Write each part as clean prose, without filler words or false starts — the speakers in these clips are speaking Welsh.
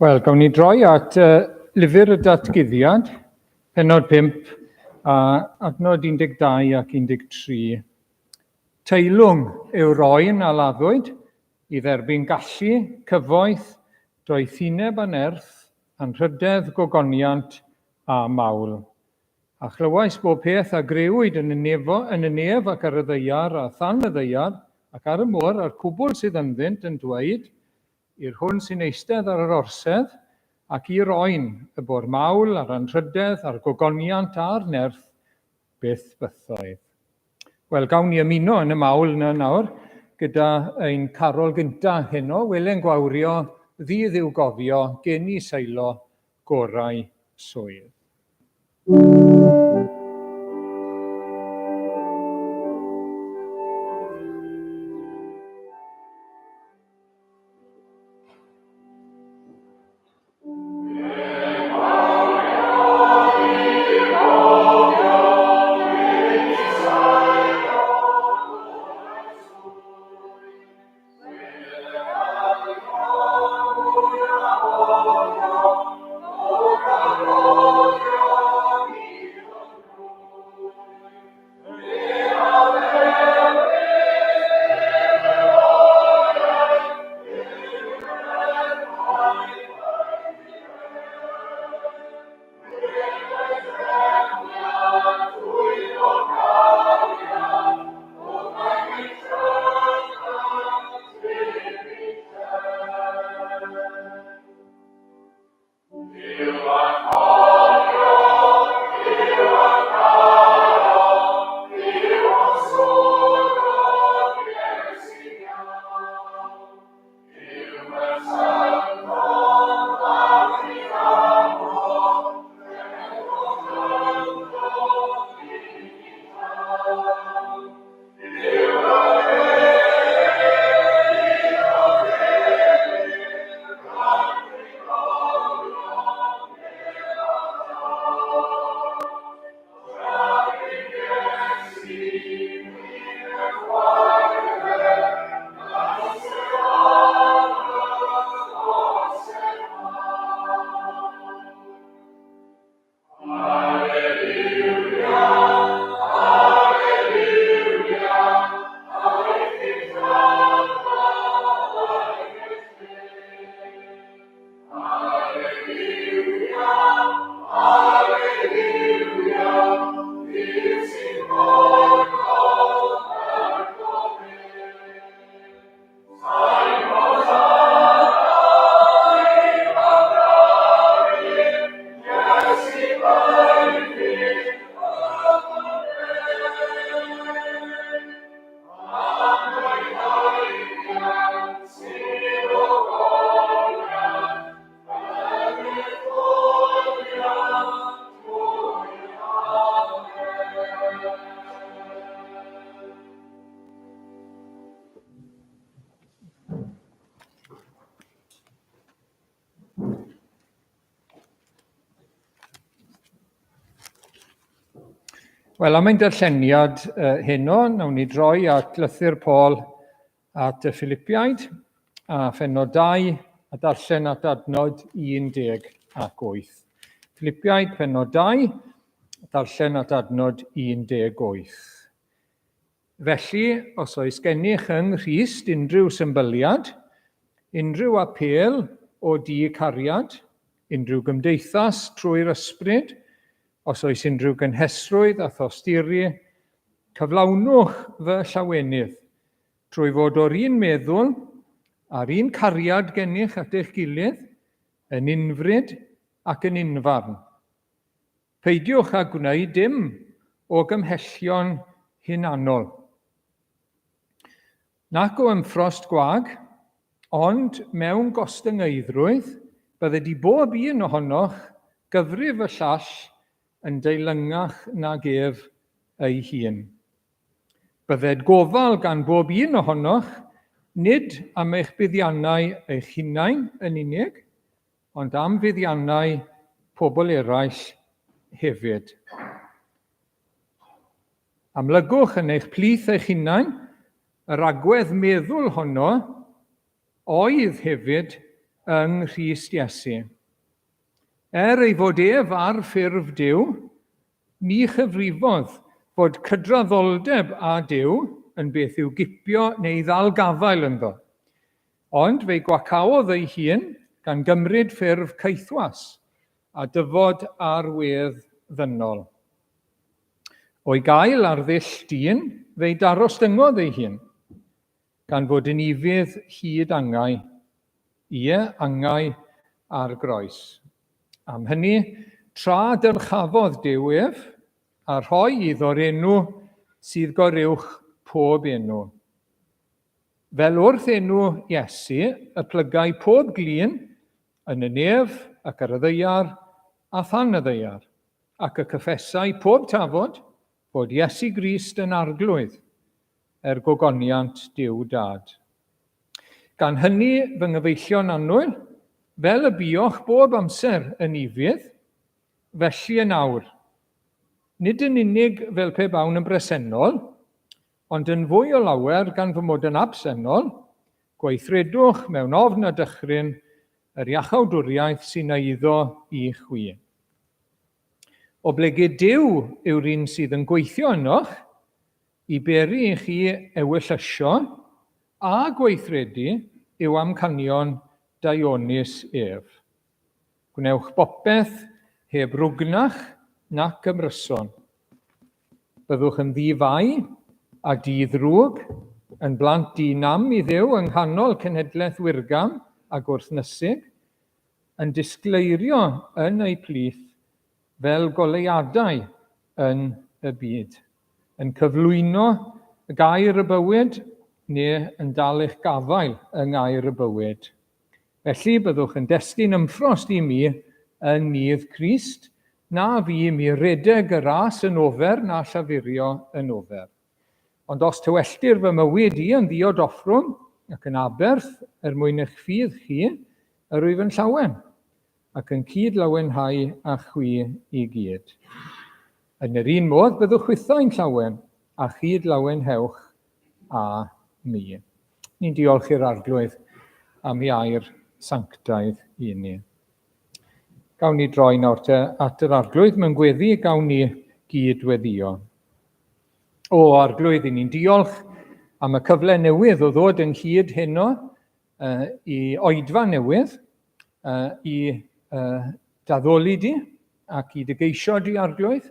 Wel, gawn ni droi at uh, lyfr y datguddiad, penod 5, a adnod 12 ac 13. Teilwng yw'r oen a laddwyd i dderbyn gallu, cyfoeth, doethineb a nerth, anrhydedd, gogoniant a mawl. A chlywais bob peth a grëwyd yn y nefo, yn y nef ac ar y ddaear a than y ddaear ac ar y môr a'r cwbl sydd ynddynt yn dweud, I'r hwn sy'n eistedd ar yr orsedd, ac i'r oen, y bo'r mawl, a'r anrhydedd, a'r gogoniant, a'r nerth, byth bythoedd. Wel, gawn ni ymuno yn y mawl yna nawr, gyda ein carol gynta heno, wele'n gwawrio, ddydd i'w gofio, geni Seilo, gorau swydd. Wel, am ein darlleniad uh, heno, nawn ni droi at lythyr Paul at y Philipiaid a phenod 2 a darllen at adnod 18. Philipiaid penod 2, darllen at adnod 18. Felly, os oes gennych yng Nghrist unrhyw symbyliad, unrhyw apêl o du cariad, unrhyw gymdeithas trwy'r Ysbryd, os oes unrhyw gynhesrwydd a thosturi, cyflawnwch fy llawenydd, trwy fod o'r un meddwl a'r un cariad gennych at eich gilydd, yn unfryd ac yn unfarn. Peidiwch â gwneud dim o gymhellion hunanol, nac o ymffrost gwag, ond mewn gostyngeiddrwydd bydded i bob un ohonoch gyfrif y llall yn deilyngach nag ef ei hun. Bydded gofal gan bob un ohonoch, nid am eich buddiannau eich hunain yn unig, ond am fuddiannau pobl eraill hefyd. Amlygwch yn eich plith eich hunain yr agwedd meddwl honno oedd hefyd yng Nghrist Iesu. Er ei fod ef ar ffurf Duw, ni chyfrifodd fod cydraddoldeb â Duw yn beth i'w gipio neu ddal gafael ynddo. Ond fe'i gwacaodd ei hun gan gymryd ffurf caethwas a dyfod ar wedd ddynol. O'i gael ar ddull dyn, fe'i darostyngodd ei hun, gan fod yn ufudd hyd angau, ie, angau ar groes. Am hynny, tra dyrchafodd Duw ef, a rhoi iddo'r enw sydd goruwch pob enw. Fel wrth enw Iesu y plygai pob glun yn y nef ac ar y ddaear a than y ddaear, ac y cyffesai pob tafod fod Iesu Grist yn Arglwydd, er gogoniant Duw Dad. Gan hynny, fy nghyfeillion annwyl, fel y buoch bob amser yn ufudd, felly yn awr, nid yn unig fel pe bawn yn bresennol, ond yn fwy o lawer gan fy mod yn absennol, gweithredwch mewn ofn a dychryn yr iachawdwriaeth sy'n eiddo i chwi. Oblegid Duw yw'r un sydd yn gweithio ynoch, i beri i chi ewyllysio a gweithredu i'w amcanion daionus ef. Gwnewch bopeth heb rwgnach nac ymryson. Byddwch yn ddi-fai a di-ddrwg, yn blant di-nam i Dduw yng nghanol cenhedlaeth wirgam a gwrthnysig, yn disgleirio yn eu plith fel goleuadau yn y byd, yn cyflwyno gair y bywyd neu yn dal eich gafael yng ngair y bywyd. Felly byddwch yn destun ymffrost i mi yn nydd Crist, na fi i mi redeg y ras yn ofer na llafurio yn ofer. Ond os tywelltir fy mywyd i yn ddiod offrwm ac yn aberth er mwyn eich ffydd chi, yr wyf yn llawen, ac yn cyd-lawenhau â chwi i gyd. Yn yr un modd, byddwch chwithau'n llawen, a chyd-lawenhewch â mi. Ni'n diolch i'r Arglwydd am ei air sanctaidd i ni. Gawn ni droi nawr te at yr Arglwydd mewn gweddi, gawn ni gyd weddio. O Arglwydd, i ni'n diolch am y cyfle newydd o ddod ynghyd heno uh, i oedfa newydd, uh, i uh, daddoli di ac i dy geisio di arglwydd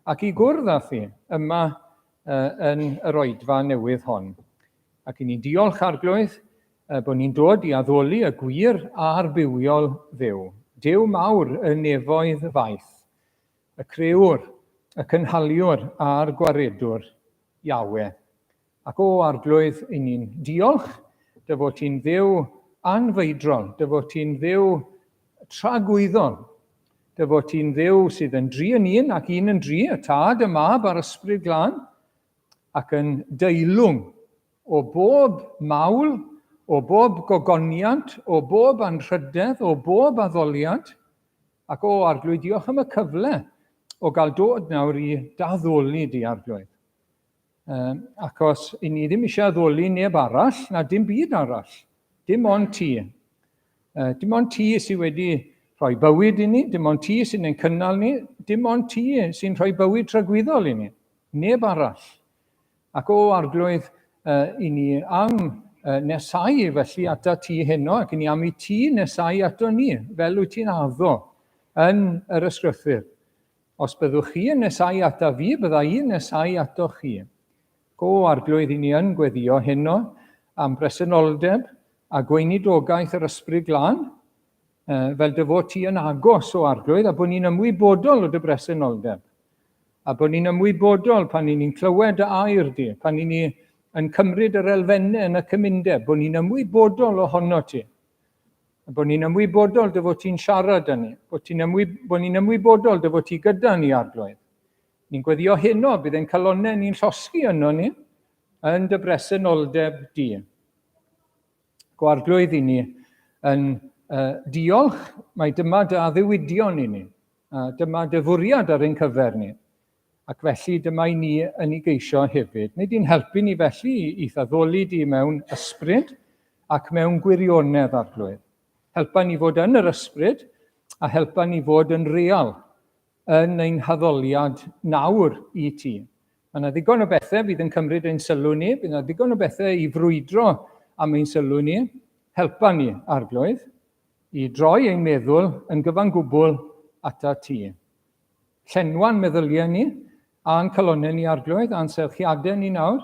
ac i gwrdd â thi yma uh, yn yr oedfa newydd hon. Ac i ni'n diolch arglwydd uh, bod ni'n dod i addoli y gwir a'r bywiol ddew. Duw mawr y nefoedd faith, y crëwr, y cynhaliwr a'r gwaredwr, Iawe. Ac o Arglwydd, i ni'n diolch dy fod ti'n Dduw anfeidrol, dy fod ti'n Dduw tragwyddol, dy fod ti'n Dduw sydd yn dri yn un ac un yn dri, y Tad, y Mab a'r Ysbryd Glân, ac yn deilwng o bob mawl, o bob gogoniant, o bob anrhydedd, o bob addoliad, ac o Arglwydd, diolch am y cyfle o gael dod nawr i daddoli di, Arglwydd. Um, achos i ni ddim eisiau addoli neb arall, na dim byd arall. Dim ond ti. Uh, dim ond ti sydd wedi rhoi bywyd i ni, dim ond ti sy'n ein cynnal ni, dim ond ti sy'n rhoi bywyd tragwyddol i ni. Neb arall. Ac o arglwydd, uh, i ni am uh, nesau felly ata ti heno, ac i ni am i ti nesau ato ni, fel wyt ti'n addo yn yr ysgrythur. Os byddwch chi yn nesau ata fi, bydda i'n nesau atoch chi. Go, Arglwydd, i ni yn gweddio heno am bresenoldeb a gweinidogaeth yr Ysbryd Glân, fel dy fod ti yn agos o Arglwydd, a bod ni'n ymwybodol o dy bresenoldeb. A bod ni'n ymwybodol pan ni'n clywed dy air di, pan ni'n ni yn cymryd yr elfennau yn y cymundeb, bod ni'n ymwybodol ohono ti. A bod ni'n ymwybodol dy fod ti'n siarad â ni, bod, ti'n ymwy, bod ni'n ymwybodol dy fod ti gyda ni, Arglwydd. Ni'n gweddio heno, bydd ein calonnau ni'n llosgi yno ni, yn dy bresenoldeb di. Gwarglwydd i ni yn uh, diolch, mae dyma dy addewidion i ni, a dyma dy fwriad ar ein cyfer ni. Ac felly dyma i ni yn ei geisio hefyd. Nid i'n helpu ni felly i i'th addoli di mewn ysbryd ac mewn gwirionedd, Arglwydd. Helpa ni fod yn yr ysbryd a helpa ni fod yn real yn ein haddoliad nawr i ti. Mae yna ddigon o bethau fydd yn cymryd ein sylw ni, bydd yna ddigon o bethau i frwydro am ein sylw ni. Helpa ni, Arglwydd, i droi ein meddwl yn gyfan gwbl ata ti. Llenwa'n meddyliau ni, a'n calonnau ni, Arglwydd, a'n serchiadau ni nawr,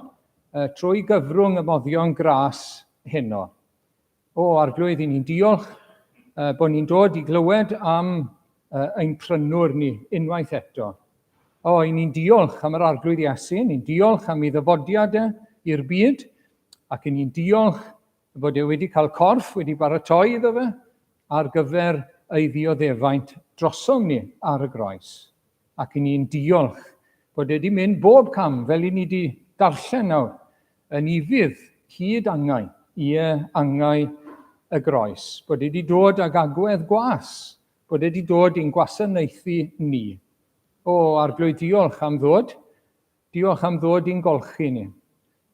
trwy gyfrwng y moddion gras heno. O, Arglwydd, i ni'n diolch bod ni'n dod i glywed am ein prynwr ni unwaith eto. O, i ni'n diolch am yr Arglwydd Iesu, ni'n diolch am ei ddyfodiad e i'r byd, ac i ni'n diolch fod e wedi cael corff wedi baratoi iddo fe ar gyfer ei ddioddefaint drosom ni ar y groes. Ac i ni'n diolch bod e wedi mynd bob cam fel i ni wedi darllen nawr yn ufudd hyd angau, ie, angau y groes, bod e wedi dod ag agwedd gwas, bod e wedi dod i'n gwasanaethu ni. O, Arglwydd, diolch am ddod. Diolch am ddod i'n golchi ni.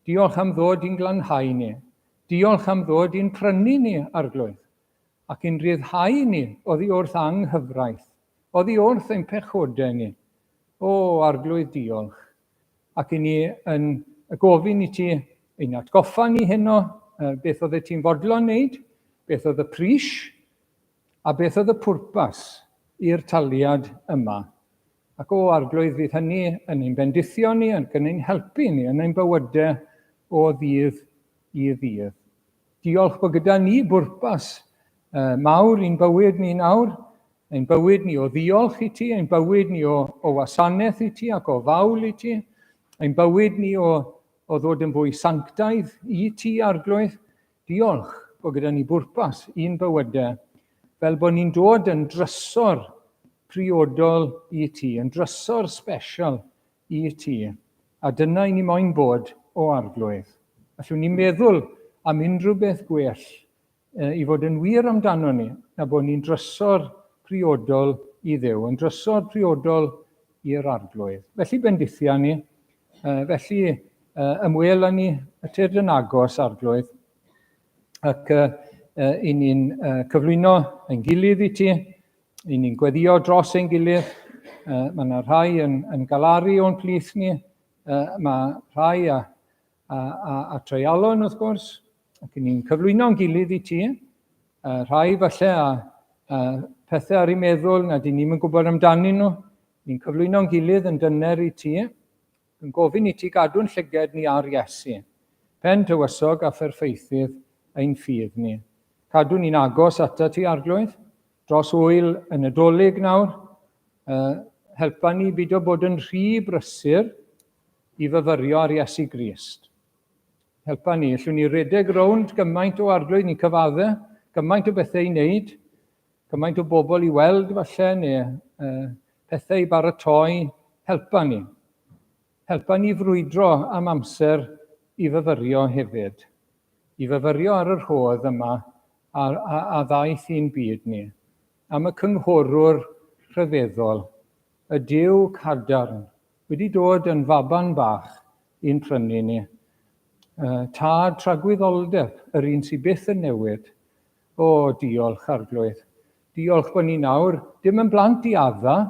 Diolch am ddod i'n glanhau ni. Diolch am ddod i'n prynu ni, Arglwydd, ac i'n rhyddhau ni oddi wrth anghyfraith, oddi wrth ein pechodau ni. O, Arglwydd, diolch. Ac i ni yn gofyn i ti ein atgoffa ni heno, beth oedd ti'n fodlon wneud, beth oedd y pris, a beth oedd y pwrpas i'r taliad yma. Ac o Arglwydd, fydd hynny yn ein bendithio ni, ac yn ein helpu ni yn ein bywydau o ddydd i ddydd. Diolch bod gyda ni bwrpas mawr i'n bywyd ni nawr, ein bywyd ni o ddiolch i ti, ein bywyd ni o, o wasanaeth i ti ac o fawl i ti, ein bywyd ni o, o ddod yn fwy sanctaidd i ti, Arglwydd. Diolch bod gyda ni bwrpas i'n bywydau, fel bod ni'n dod yn drysor priodol i ti, yn drysor special i ti, a dyna i ni moyn bod o Arglwydd. Allwn ni meddwl am unrhyw beth gwell i fod yn wir amdano ni na bod ni'n drysor priodol i Dduw, yn drysor priodol i'r Arglwydd. Felly bendithia ni, felly ymwel â ni y tyrd yn agos, Arglwydd, ac i ni'n cyflwyno ein gilydd i ti, i ni'n gweddio dros ein gilydd. Mae yna rhai yn, yn galaru o'n plith ni, mae rhai a, a, a, a treialon wrth gwrs, ac i ni'n cyflwyno'n gilydd i ti, rhai falle a, a pethau ar eu meddwl nad i ni'n gwybod amdanyn nhw, ni'n cyflwyno'n gilydd yn dyner i ti, Yn gofyn i ti gadw'n llyged ni ar Iesu, pen tywysog a pherffeithydd ein ffydd ni. Cadw ni'n agos atat ti, Arglwydd, dros ŵyl y Nadolig nawr. Uh, helpa ni bido bod yn rhy brysur i fyfyrio ar Iesu Grist. Helpa ni, allwn ni redeg rownd gymaint o Arglwydd ni'n cyfadde, gymaint o bethau i wneud, Gymaint o bobl i weld falle, neu uh, pethau i baratoi. Helpa ni. Helpa ni frwydro am amser i fyfyrio hefyd. I fyfyrio ar y rhodd yma a, a, a ddaeth i'n byd ni. Am y cynghorwr rhyfeddol, y Duw cadarn, wedi dod yn faban bach i'n prynu ni. Uh, tad tragwyddoldeb, yr un sydd byth yn newid, O, diolch, Arglwydd. Diolch bod ni nawr dim yn blant i Adda,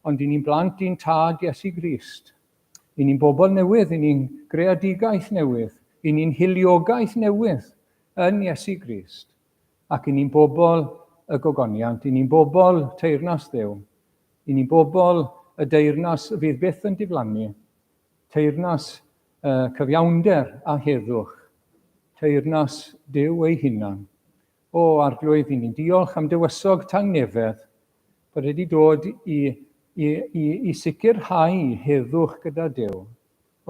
ond i ni'n blant i'n tad Iesu Grist. I ni'n bobl newydd, i ni'n greadigaeth newydd, i ni'n hiliogaeth newydd yn Iesu Grist. Ac i ni'n bobl y gogoniant, i ni'n bobl teyrnas Dduw, i ni'n bobl y deyrnas fydd byth yn diflannu, teyrnas y cyfiawnder a heddwch, teyrnas Duw ei hunan. O, Arglwydd, i ni'n diolch am dywysog tangnefedd, bod wedi dod i, i, i, i sicrhau heddwch gyda Duw.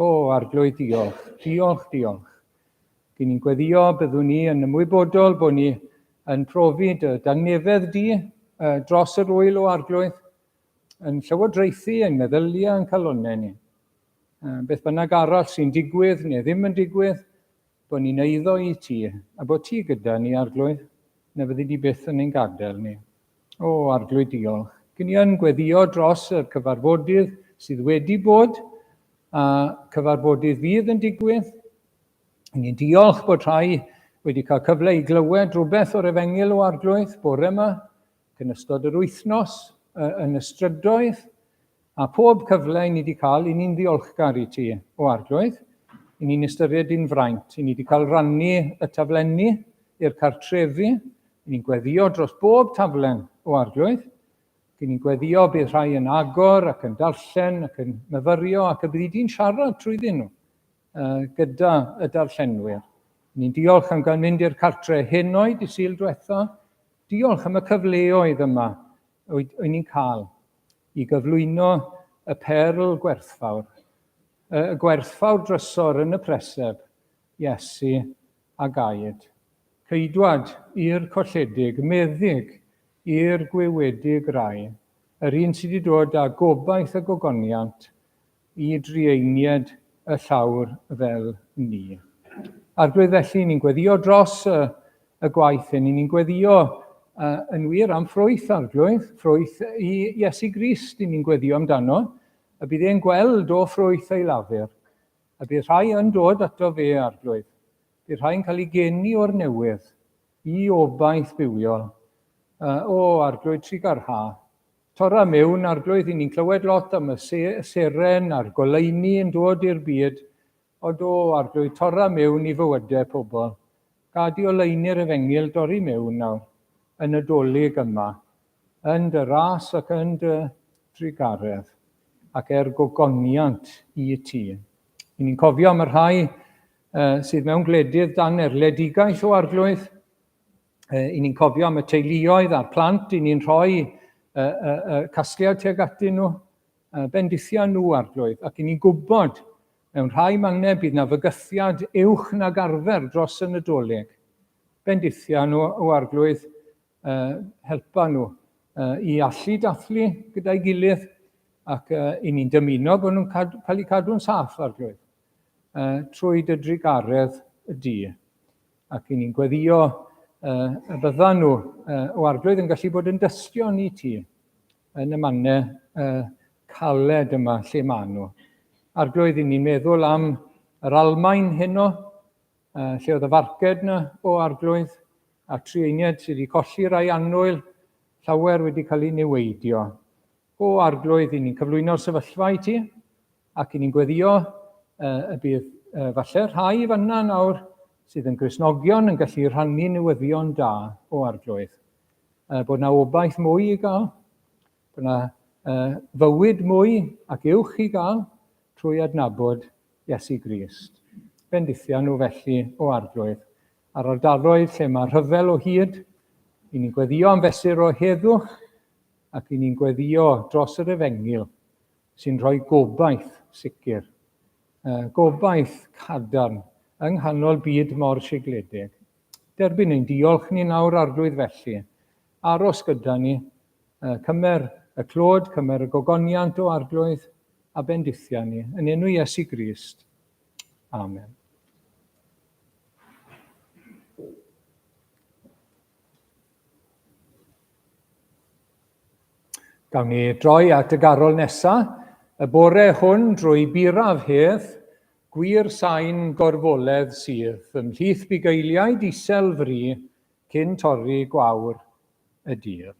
O, Arglwydd, diolch, diolch, diolch. Gyn ni'n gweddio, byddwn ni yn ymwybodol bod ni yn profi dy dangnefedd di dros yr wyl o Arglwydd, yn llywodraethu ein meddyliau a'n calonnau ni. Beth bynnag arall sy'n digwydd neu ddim yn digwydd, bod ni'n eiddo i ti, a bod ti gyda ni, Arglwydd, na fyddi di byth yn ein gadael ni. O, Arglwydd, diolch. Gyn ni yn gweddio dros y cyfarfodydd sydd wedi bod, a cyfarfodydd fydd yn digwydd. Ni'n diolch bod rhai wedi cael cyfle i glywed rhywbeth o'r efengyl o Arglwydd bore yma, ac yn ystod yr wythnos yn y strydoedd, a pob cyfle i ni wedi cael, i ni'n ddiolchgar i ti o Arglwydd. I ni'n ystyried di'n fraint, i ni wedi cael rannu y taflenni i'r cartrefi, i ni'n gweddio dros bob taflen o Arglwydd, i ni'n gweddio bydd rhai yn agor ac yn darllen ac yn myfyrio ac y byddi di'n siarad trwyddyn nhw gyda y darllenwyr. Ni'n diolch am gael mynd i'r cartre henoed i Sul diwetha. Diolch am y cyfleoedd yma oed ni'n cael i gyflwyno y perl gwerthfawr, y gwerthfawr drysor yn y preseb, Iesu a gaed. Ceidwad i'r colledig, meddyg i'r gwywedig rai, yr un sydd wedi dod â gobaith a gogoniant i drueinied y llawr fel ni. Arglwydd, felly, ni'n gweddio dros y, y gwaith hyn, ni'n gweddio uh, yn wir am ffrwyth Arglwydd, ffrwyth i Iesu Grist, ni'n gweddio amdano, y bydd e'n gweld o ffrwyth ei lafur, a bydd rhai yn dod ato fe, Arglwydd. Bydd rhai'n cael ei geni o'r newydd, i obaith bywiol. Uh, o, Arglwydd, trugarha. Torra mewn, Arglwydd, i ni'n clywed lot am y seren a'r goleuni yn dod i'r byd, ond o, Arglwydd, torra mewn i fywydau pobl. Gad i oleuni'r efengyl dorri mewn nawr, yn y Dolig yma, yn dy ras ac yn dy drugaredd, ac er gogoniant i ti. I ni'n cofio am y rhai uh, sydd mewn gwledydd dan erledigaeth o Arglwydd, I ni'n cofio am y teuluoedd a'r plant, i ni'n rhoi y, y, y casgliad tuag atyn nhw, bendithia nhw Arglwydd, ac i ni'n gwybod mewn rhai mannau bydd na fygythiad uwch nag arfer dros y Nadolig. Bendithia nhw o Arglwydd, helpa nhw i allu dathlu gyda'i gilydd, ac i ni'n dymuno bod nhw'n cael eu cadw'n saff, Arglwydd, trwy dy drugaredd di. Ac i ni'n gweddio uh, y byddan nhw uh, o Arglwydd yn gallu bod yn dystion i ti yn y mannau uh, caled yma lle maen nhw. Arglwydd, i ni'n meddwl am yr Almaen heno, uh, lle oedd y farced yna o Arglwydd, a trueiniaid sydd wedi colli rai annwyl, llawer wedi cael ei niweidio. O Arglwydd, i ni'n cyflwyno'r sefyllfa i ti, ac i ni'n gweddio y bydd falle rhai fanna nawr sydd yn Gristnogion yn gallu rhannu newyddion da o Arglwydd. Bod na obaith mwy i gael, bod na fywyd mwy ac uwch i gael trwy adnabod Iesu Grist. Bendithia nhw felly o Arglwydd. Ar ardaloedd lle mae rhyfel o hyd, i ni'n gweddio am fesur o heddwch ac i ni'n gweddio dros yr efengyl sy'n rhoi gobaith sicr, gobaith cadarn yng nghanol byd mor sigledig. Derbyn ein diolch ni nawr, Arglwydd, felly. Aros gyda ni, cymer y clod, cymer y gogoniant o Arglwydd, a bendithia ni. Yn enw Iesu Grist. Amen. Gawn ni droi at y garol nesa, y bore hwn drwy buraf hedd, gwir sain gorfoledd sydd ymhlith bugeiliaid isel fri cyn torri gwawr y dydd.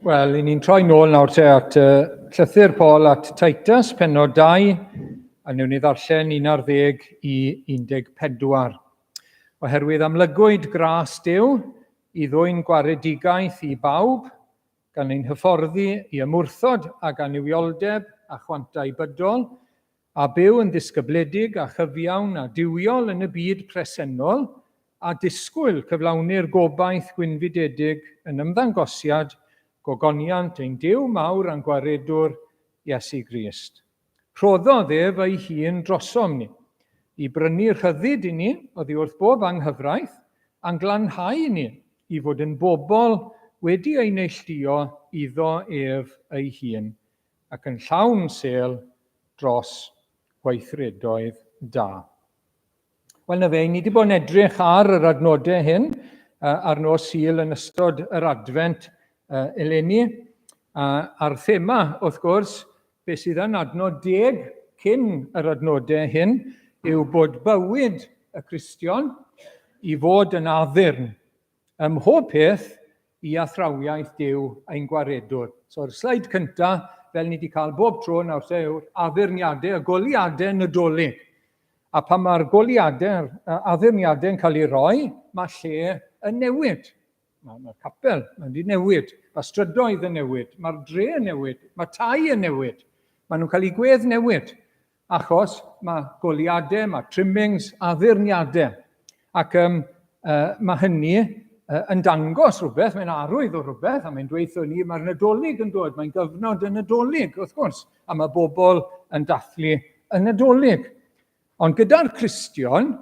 Wel, i ni'n troi nôl nawr te at uh, llythyr Paul at Titus, penod 2, a newn ni ddarllen 11 i 14. Oherwydd amlygwyd gras Duw i ddwyn gwaredigaeth i bawb, gan ein hyfforddi i ymwrthod ag annuwioldeb a chwantau bydol, a byw yn ddisgybledig a chyfiawn a duwiol yn y byd presennol, a disgwyl cyflawni'r gobaith gwynfydedig yn ymddangosiad gogoniant ein Duw mawr a'n Gwaredwr, Iesu Grist. Rhoddodd ef ei hun drosom ni, i brynu rhyddid i ni oddi wrth bob anghyfraith, a'n glanhau ni i fod yn bobl wedi eu neilltuo iddo ef ei hun, ac yn llawn sêl dros weithredoedd da. Wel na fe, ni wedi bod yn edrych ar yr adnodau hyn ar nos Sul yn ystod yr Adfent eleni. A'r thema, wrth gwrs, beth sydd yn adnod deg cyn yr adnodau hyn, yw bod bywyd y Cristion i fod yn addurn ym mhob peth i athrawiaeth Duw ein gwaredwr. So'r sleid cyntaf, fel ni wedi cael bob tro nawr te, yw'r addurniadau, y goleuadau Nadolig. A pan mae'r goleuadau, addurniadau yn cael eu rhoi, mae lle yn newid. Mae'r mae capel mae'n wedi newid, mae strydoedd yn newid, mae'r dre yn newid, mae tai yn newid. Maen nhw'n cael eu gwedd newid, achos mae goleuadau, mae trimmings, addurniadau. Ac um, uh, mae hynny uh, yn dangos rhywbeth, mae'n arwydd o rhywbeth, a mae'n dweud ni, mae'r Nadolig yn dod, mae'n gyfnod y Nadolig, wrth gwrs, a mae bobl yn dathlu y Nadolig. Ond gyda'r Cristion,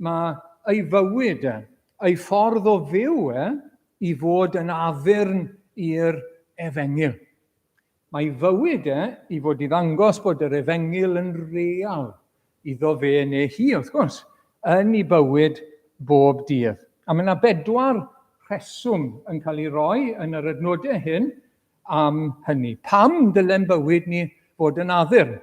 mae ei fywyd e, ei ffordd o fyw e, i fod yn addurn i'r efengyl. Mae fywyd e i fod i ddangos bod yr efengyl yn real iddo fe neu hi, wrth gwrs, yn ei bywyd bob dydd. A mae yna bedwar rheswm yn cael ei roi yn yr adnodau hyn am hynny. Pam dylem bywyd ni fod yn addurn?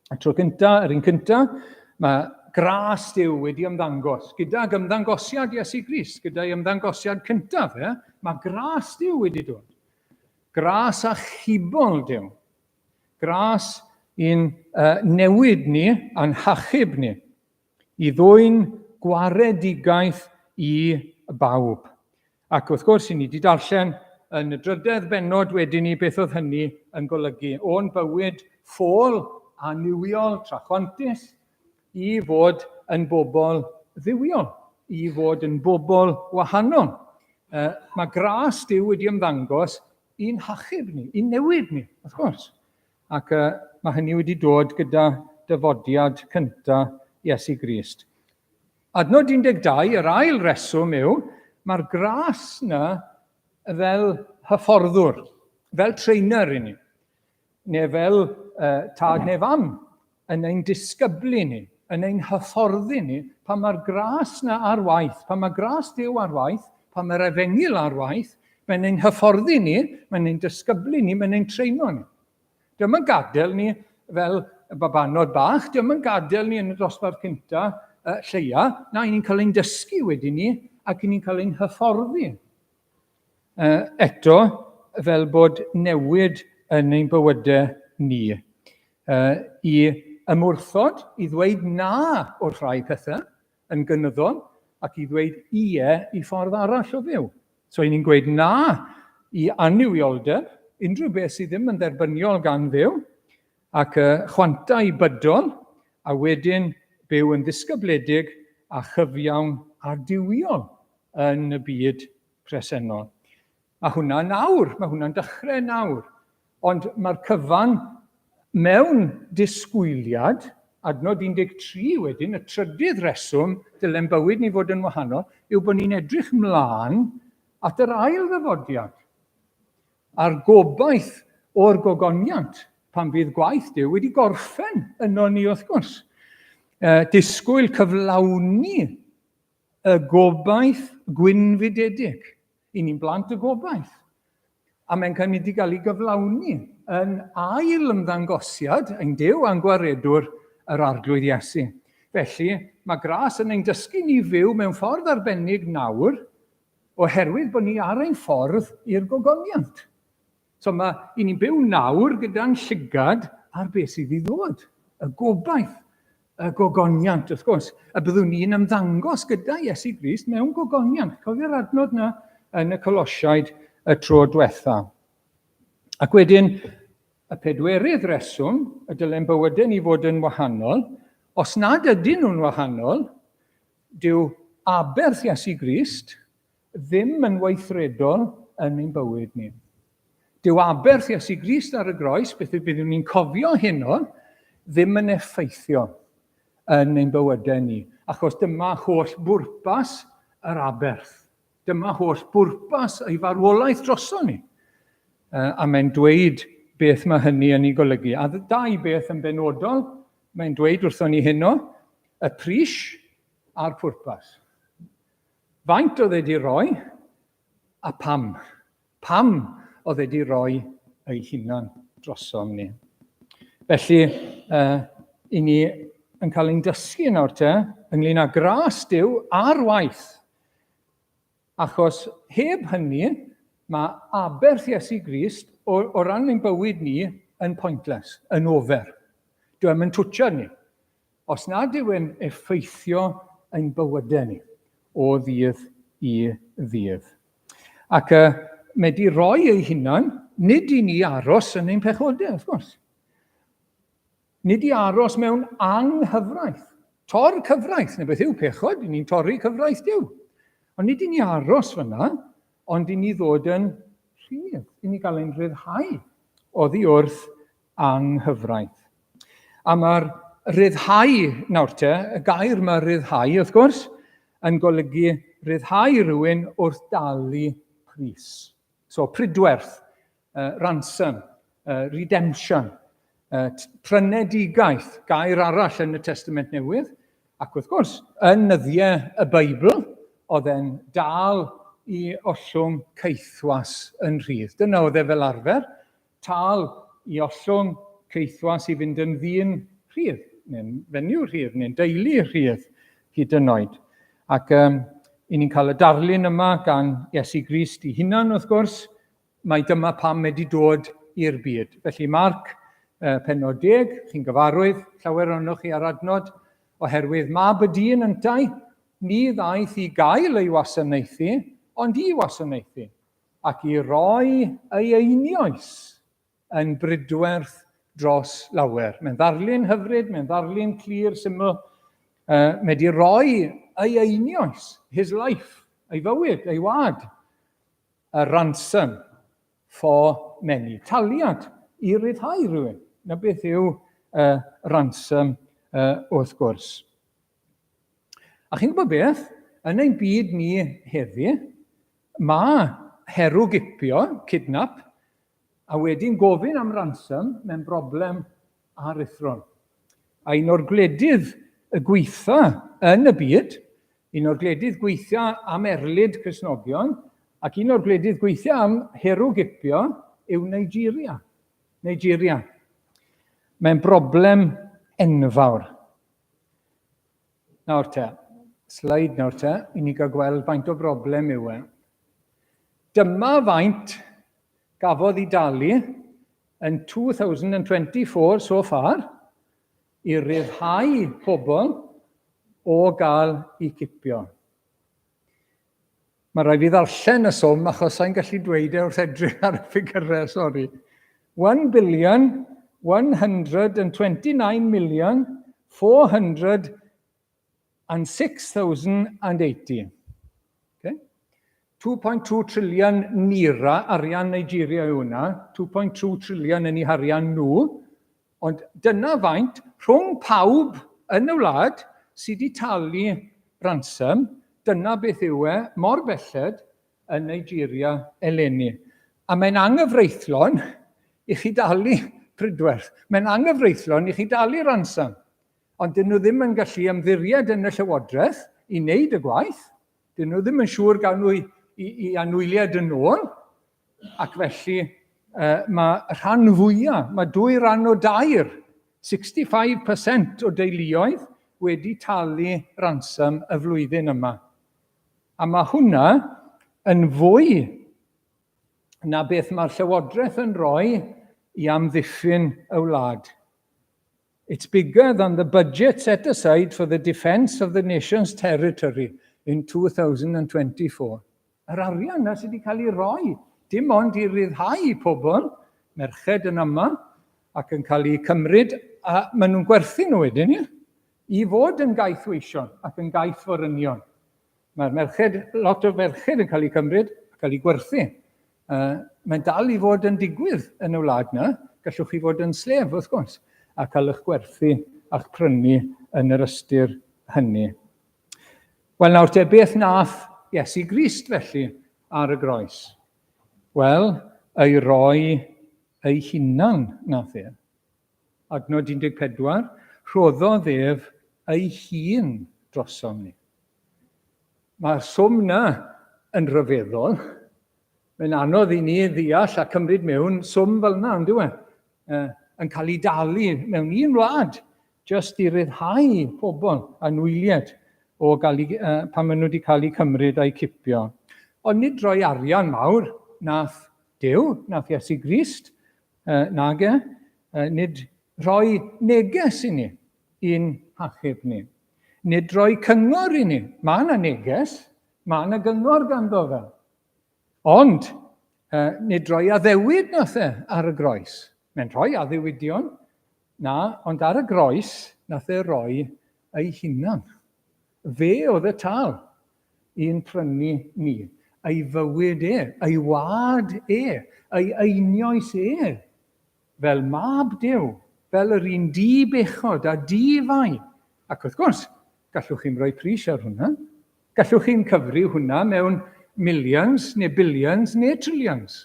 Y tro cyntaf, yr un cyntaf, mae gras Duw wedi ymddangos. Gydag ymddangosiad Iesu Grist, gyda'i ymddangosiad cyntaf, e, mae gras Duw wedi dod. Gras achubol Duw. Gras i'n uh, newid ni a'n hachub ni. I ddwyn gwaredigaeth i bawb. Ac wrth gwrs, i ni wedi darllen yn y drydedd bennod wedyn ni beth oedd hynny yn golygu. O'n bywyd ffôl a niwiol trachwantus i fod yn bobl dduwiol, i fod yn bobl wahanol. Mae gras Duw wedi ymddangos i'n hachub ni, i'n newid ni, wrth gwrs. Ac uh, mae hynny wedi dod gyda dyfodiad cyntaf Iesu Grist. Adnod 12, yr ail reswm yw, mae'r gras na fel hyfforddwr, fel trainer i ni, neu fel uh, tad neu fam yn ein disgyblu ni, yn ein hyfforddi ni, pan mae'r gras na ar waith, pan mae gras Duw ar waith, pan mae'r efengyl ar waith, mae'n ein hyfforddi ni, mae'n ein disgyblu ni, mae'n ein treino ni. Dio'm yn gadael ni fel babanod bach, dio'm yn gadael ni yn y dosbarth cynta uh, lleia, na, i ni'n cael ein dysgu wedyn ni ac i ni'n cael ein hyfforddi. Uh, eto, fel bod newid yn ein bywydau ni. Uh, I ymwrthod, i ddweud na wrth rai pethau yn gynyddol, ac i ddweud ie i ffordd arall o fyw. So, i ni'n gweud na i annuwioldeb, unrhyw beth sydd ddim yn dderbyniol gan Dduw, ac uh, chwantau bydol, a wedyn byw yn ddisgybledig a chyfiawn a duwiol yn y byd presennol. Mae hwnna nawr, mae hwnna'n dechrau nawr. Ond mae'r cyfan mewn disgwyliad, adnod 13 wedyn, y trydydd reswm dylem bywyd ni fod yn wahanol, yw bod ni'n edrych mlaen at yr ail ddyfodiad a'r gobaith o'r gogoniant pan fydd gwaith Duw wedi gorffen yno ni wrth gwrs. E, disgwyl cyflawni y gobaith gwynfydedig. I ni'n blant y gobaith. A mae'n cael mynd i gael ei gyflawni yn ail ymddangosiad ein Duw a'n gwaredwr yr Arglwydd Iesu. Felly, mae gras yn ein dysgu ni fyw mewn ffordd arbennig nawr, oherwydd bod ni ar ein ffordd i'r gogoniant. So mae, i ni'n byw nawr gyda'n llygad ar beth sydd i ddod. Y gobaith, y gogoniant, wrth gwrs. A byddwn ni'n ymddangos gyda Iesu Grist mewn gogoniant. Cofio'r adnod na yn y Colosiaid y tro diwetha. Ac wedyn, y pedwerydd reswm y dylem bywydau ni fod yn wahanol, os nad ydyn nhw'n wahanol, dyw aberth Iesu Grist ddim yn weithredol yn ein bywyd ni. Dyw aberth Iesu Grist ar y groes, beth y byddwn ni'n cofio heno, ddim yn effeithio yn ein bywydau ni, achos dyma holl bwrpas yr aberth. Dyma holl bwrpas ei farwolaeth droson ni. A mae'n dweud beth mae hynny yn ei golygu. A dau beth yn benodol, mae'n dweud wrthon ni heno, y pris a'r pwrpas. Faint oedd e 'di roi, a pam? Pam oedd e 'di roi ei hunan drosom ni? Felly, i ni yn cael ein dysgu nawr te, ynglyn â gras Duw ar waith. Achos heb hynny, mae aberth Iesu Grist o, o ran ein bywyd ni yn pointless, yn ofer. Dyw e'm yn twtio ni. Os nad yw e'n effeithio ein bywydau ni o ddydd i ddydd. Ac uh, mae di roi ei hunan, nid i ni aros yn ein pechodau, wrth gwrs. Nid i aros mewn anghyfraith. Tor cyfraith, neu beth yw pechod, i ni'n torri cyfraith Duw. Ond nid i ni aros fyna, ond i ni ddod yn rhydd, i ni gael ein rhyddhau oddi wrth anghyfraith. A mae'r rhyddhau nawr te, y gair mae rhyddhau wrth gwrs, yn golygu rhyddhau rhywun wrth dalu pris. So pridwerth, uh, ransom, uh, redemption, uh, prynedigaeth, gair arall yn y Testament Newydd. Ac wrth gwrs, yn nyddiau y Beibl, oedd e'n dal i ollwng caethwas yn rhydd. Dyna oedd e fel arfer. Tâl i ollwng caethwas i fynd yn ddyn rhydd, neu'n fenyw rhydd, neu'n deulu rhydd hyd yn oed. Ac um, i ni'n cael y darlun yma gan Iesu Grist i hunan, wrth gwrs, mae dyma pam mae wedi dod i'r byd. Felly Marc, penod 10, chi'n gyfarwydd, llawer ohonoch chi ar adnod, oherwydd mab y dyn yntau, ni ddaeth i gael ei wasanaethu, ond i wasanaethu. ac i roi ei einioes yn bridwerth dros lawer. Mae'n ddarlun hyfryd, mae'n ddarlun clir, syml. Mae wedi rhoi ei einioes, his life, ei fywyd, ei wad, a ransom for many. Taliad i ryddhau rhywun. Na beth yw ransom wrth gwrs. A chi'n gwybod beth? Yn ein byd ni heddi, Mae herwgipio, kidnap, a wedyn gofyn am ransom mewn broblem aruthrol. A un o'r gwledydd y gweitha yn y byd, un o'r gwledydd gweithia am erlid Cristnogion, ac un o'r gwledydd gweithia am herwgipio yw Nigeria. Nigeria. Mae'n broblem enfawr. Nawr te, sleid nawr te, i ni gael gweld faint o broblem yw e. Dyma faint gafodd ei dalu yn 2024 so far i ryddhau pobl o gael eu cipio. Mae rhaid fi ddarllen y swm achos sa'n gallu dweud e wrth edrych ar y ffigyrau, sori. 1 billion 129 million 406,080. Okay? 2.2 trillion naira, arian Nigeria yw hwnna, 2.2 trillion yn eu harian nhw, Ond dyna faint rhwng pawb yn y wlad sydd wedi talu ransom, dyna beth yw e, mor belled yn Nigeria eleni. A mae'n anghyfreithlon i chi dalu pridwerth. Mae'n anghyfreithlon i chi dalu ransom. Ond dyn nhw ddim yn gallu ymddiried yn y llywodraeth i wneud y gwaith. Dyn nhw ddim yn siŵr gael nhw i, i, i anwyliad yn ôl. Ac felly uh, mae rhan fwyaf, mae dwy ran o dair, 65% o deuluoedd wedi talu ransom y flwyddyn yma. A mae hwnna yn fwy na beth mae'r Llywodraeth yn rhoi i amddiffyn y wlad. It's bigger than the budget set aside for the defence of the nation's territory in 2024. Yr arian na sydd wedi cael ei roi, dim ond i ryddhau pobl, merched yn aml, ac yn cael eu cymryd, a maen nhw'n gwerthu nhw wedyn, ie? I fod yn gaethweision ac yn gaethforynion. Mae'r merched, lot o ferched yn cael eu cymryd a cael eu gwerthu. Mae'n dal i fod yn digwydd yn y wlad yna. Gallwch chi fod yn slef, wrth gwrs, a cael eich gwerthu a'ch prynu yn yr ystyr hynny. Wel, nawr te, beth nath Iesu Grist felly ar y groes? Wel, ei roi ei hunan nath e. Adnod 14, rhoddodd ef ei hun drosom ni. Mae'r swm na yn rhyfeddol. Mae'n anodd i ni ddeall a cymryd mewn swm fel yna, ond yw e? Yn cael ei dalu mewn un wlad jyst i ryddhau pobl a nwylied o gael ei, pan maen nhw wedi cael eu cymryd a'u cipio. Ond nid rhoi arian mawr nath Duw, nath Iesu Grist, Nage, nid rhoi neges i ni i'n hachub ni. Nid rhoi cyngor i ni. Mae yna neges, mae yna gyngor ganddo fe. Ond, nid rhoi addewid nath e ar y groes. Mae'n rhoi addewidion, na, ond ar y groes nath e roi ei hunan. Fe oedd y tal. I'n prynu ni. Ei fywyd e, ei wlad e, ei einioes e, fel mab Duw, fel yr un di-bechod a di-fai. Ac wrth gwrs, gallwch chi'm rhoi pris ar hwnna. Gallwch chi'm cyfri hwnna mewn millions neu billions neu trillions.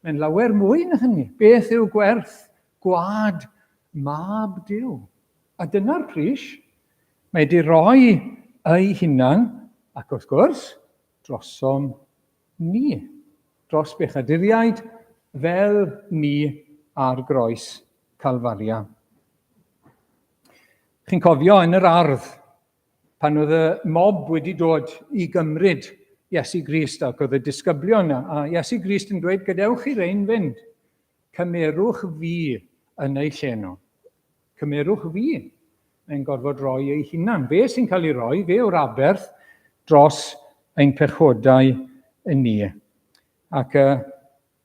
Mae'n lawer mwy na hynny. Beth yw gwerth gwlad mab Duw? A dyna'r pris. Mae wedi rhoi ei hunan, ac wrth gwrs, drosom ni, dros bechaduriaid fel ni ar groes Calfaria. Chi'n cofio yn yr ardd, pan oedd y mob wedi dod i gymryd Iesu Grist ac oedd y disgyblion yna, a Iesu Grist yn dweud, gadewch i rein fynd, cymerwch fi yn eu lle nhw. Cymerwch fi. Mae'n gorfod rhoi ei hunan. Fe sy'n cael ei roi, fe yw'r aberth dros ein pechodau yn ni. Ac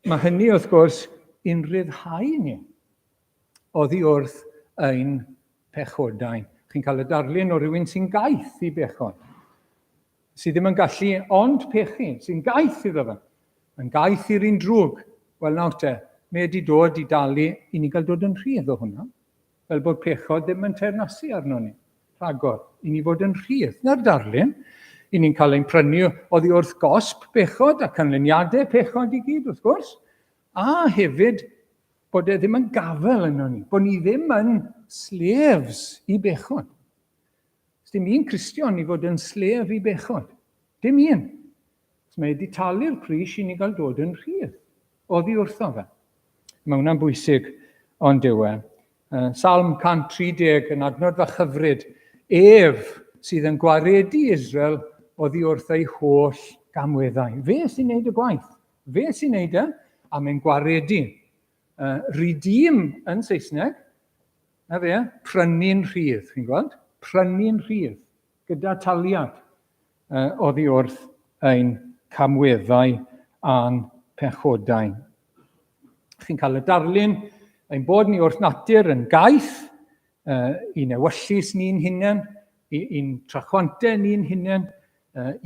mae hynny, wrth gwrs, i'n rhyddhau ni oddi wrth ein pechodau. Chi'n cael y darlun o rywun sy'n gaeth i bechod, sydd ddim yn gallu ond pechu, sy'n gaeth iddo fe, yn gaeth i'r un drwg. Wel nawr te, mae wedi dod i dalu i ni gael dod yn rhydd o hwnna, fel bod pechod ddim yn teyrnasu arno ni. Rhagor, i ni fod yn rhydd. Na'r darlun, i ni'n cael ein prynu oddi wrth gosb pechod a canlyniadau pechod i gyd, wrth gwrs, a hefyd bod e ddim yn gafel yno ni, bod ni ddim yn slaves i bechod. Dim un Cristion i fod yn slave i bechod. Dim un. Mae wedi talu'r pris i ni gael dod yn rhydd oddi wrtho fe. Mae hwnna'n bwysig, ond yw e. Salm 130 yn adnod fach hyfryd. Ef sydd yn gwaredu Israel oddi wrth ei holl gamweddau. Fe sy'n neud y gwaith. Fe sy'n neud e, a mae'n gwaredu. Redeem yn Saesneg, na fe, prynu'n rhydd, chi'n gweld? Prynu'n rhydd, gyda taliad oddi wrth ein camweddau a'n pechodau. Chi'n cael y darlun ein bod ni wrth natur yn gaeth i'n ewyllys ni'n hunain, i'n trachwantau ni'n hunain,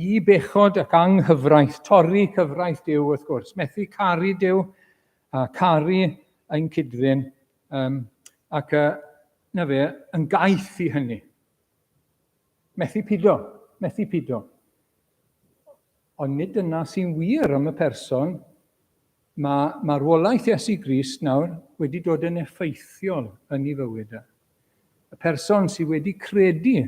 i bechod ac anghyfraith, torri cyfraith Duw wrth gwrs, methu caru Duw a caru ein cydfyn, um, ac na fe, yn gaeth i hynny. Methu pido, methu pido. Ond nid dyna sy'n wir am y person. Mae marwolaeth Iesu Grist nawr wedi dod yn effeithiol yn ei fywyd e. Y person sydd wedi credu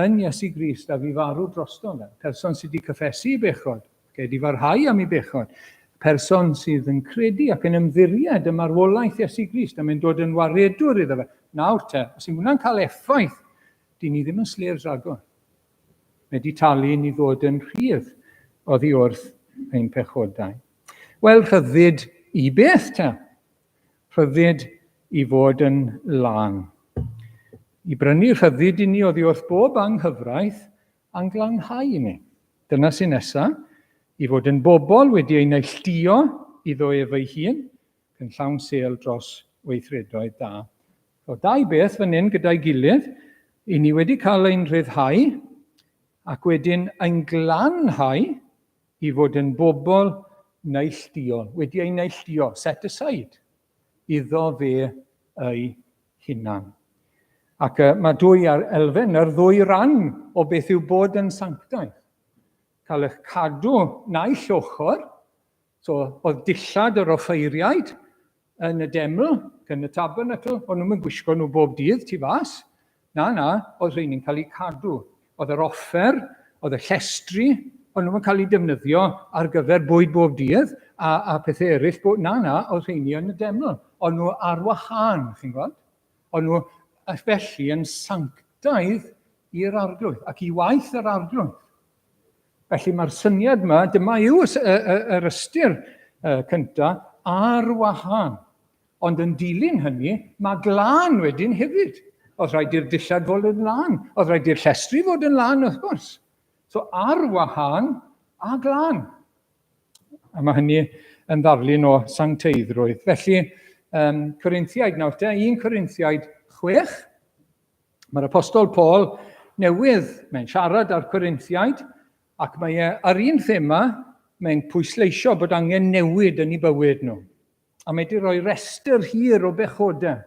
yn Iesu Grist a fi farw drosto fe. Person sydd wedi cyffesu ei bechod, ac wedi farhau am ei bechod. Person sydd yn credu ac yn ymddiried y marwolaeth Iesu Grist a mae'n dod yn waredwr iddo fe. Nawr te, os yw hwnna'n cael effaith, dyn ni ddim yn slaves ragor. Mae wedi talu i ni ddod yn rhydd oddi wrth ein pechodau. Wel, rhyddid i beth te? Rhyddid i fod yn lân. I brynu rhyddid i ni oddi wrth bob anghyfraith a'n glanhau i ni. Dyna sy'n nesa, i fod yn bobl wedi ei neilltuo iddo ef ei hun, yn llawn sêl dros weithredoedd da. So, dau beth fan hyn gyda'i gilydd, i ni wedi cael ein rhyddhau ac wedyn ein glanhau i fod yn bobl neilltuol, wedi ei neilltuo, set aside, iddo fe ei hunan. Ac uh, mae dwy elfen, yr ddwy ran o beth yw bod yn sanctaidd. Cael eich cadw naill ochr, so oedd dillad yr offeiriaid yn y deml, yn y tabernacl, o'n nhw'n gwisgo nhw bob dydd tu fas. Na, na, oedd rheini'n cael eu cadw. Oedd yr offer, oedd y llestri, o'n nhw'n cael eu defnyddio ar gyfer bwyd bob dydd a, a pethau eraill. Bo, na, na, oedd rheini yn y deml. O'n nhw ar wahân, chi'n gweld? O'n nhw felly yn sanctaidd i'r arglwydd ac i waith yr arglwydd. Felly mae'r syniad yma, dyma yw yr ystyr cyntaf, ar wahân. Ond yn dilyn hynny, mae glân wedyn hefyd. Oedd rhaid i'r dillad fod yn lân. Oedd rhaid i'r llestri fod yn lân, wrth gwrs. So ar wahân a glân. A mae hynny yn ddarlun o sancteiddrwydd. Felly, um, Corinthiaid nawr te, 1 Corinthiaid 6. Mae'r apostol Paul newydd, mae'n siarad â'r Corinthiaid, ac mae e ar un thema, mae'n pwysleisio bod angen newid yn ei bywyd nhw. A mae wedi rhoi restr hir o bechodau.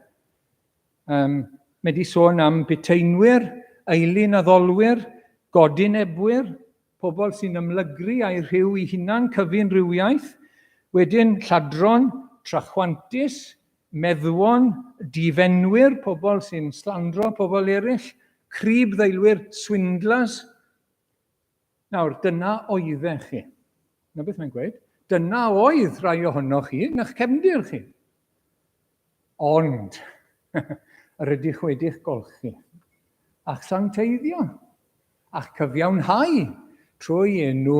Um, mae wedi sôn am buteinwyr, eilun addolwyr, godinebwyr, pobl sy'n ymlygru a'u rhyw i hunan cyfun rhywiaeth, wedyn lladron, trachwantus, meddwon, difenwyr, pobl sy'n slandro pobl eraill, crib ddeilwyr, swindlers. Nawr, dyna oeddech chi. Na beth mae'n gweud. Dyna oedd rhai ohonoch chi yn eich cefndir chi. Ond, yr ydych wedi'ch golchi, a'ch sancteiddio, a'ch cyfiawnhau trwy enw